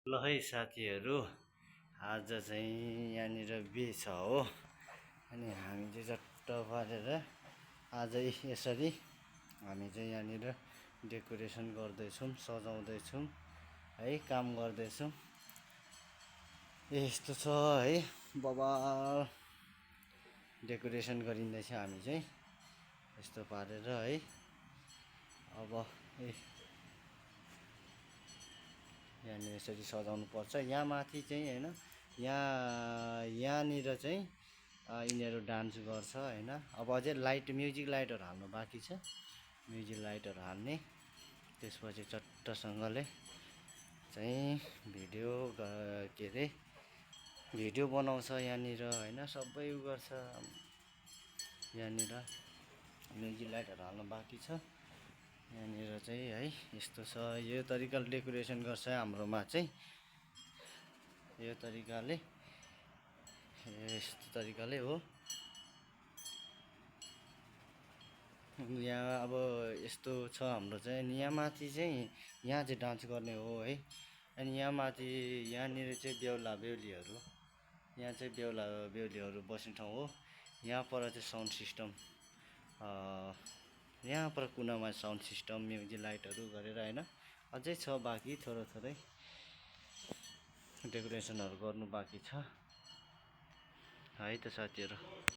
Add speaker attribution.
Speaker 1: ल है साथीहरू, आज चाहिँ यहाँनिर बिहे छ हो। अनि हामी चाहिँ चट्ट पारेर आज यसरी हामी चाहिँ यहाँनिर डेकोरेसन गर्दैछौँ, सजाउँदैछौँ है, काम गर्दैछौँ। यस्तो छ है, बबाल डेकोरेसन गरिँदैछ हामी चाहिँ यस्तो पारेर है। अब यहाँनिर यसरी सजाउनु पर्छ। यहाँ माथि चाहिँ होइन, यहाँनिर चाहिँ यिनीहरू डान्स गर्छ होइन। अब अझै लाइट, म्युजिक लाइटहरू हाल्नु बाँकी छ, म्युजिक लाइटहरू हाल्ने। त्यसपछि चट्टसँगले चाहिँ भिडियो के अरे भिडियो बनाउँछ यहाँनिर होइन, सबै उ गर्छ। यहाँनिर म्युजिक लाइटहरू हाल्नु बाँकी छ। यहाँनिर चाहिँ है यस्तो छ, यो तरिकाले डेकोरेसन गर्छ हाम्रोमा चाहिँ। यो तरिकाले, यस्तो तरिकाले हो। यहाँ अब यस्तो छ हाम्रो चाहिँ। यहाँ माथि चाहिँ, यहाँ चाहिँ डान्स गर्ने हो है। अनि यहाँ माथि, यहाँनिर चाहिँ बेहुला बेहुलीहरू, यहाँ चाहिँ बेहुला बेहुलीहरू बस्ने ठाउँ हो। यहाँ पर चाहिँ साउन्ड सिस्टम, यहाँ पर कुनामा साउन्ड सिस्टम, म्युजिक लाइटहरू गरेर होइन। अझै छ बाँकी, थोरै थोरै डेकोरेसनहरू गर्नु बाँकी छ है त साथीहरू।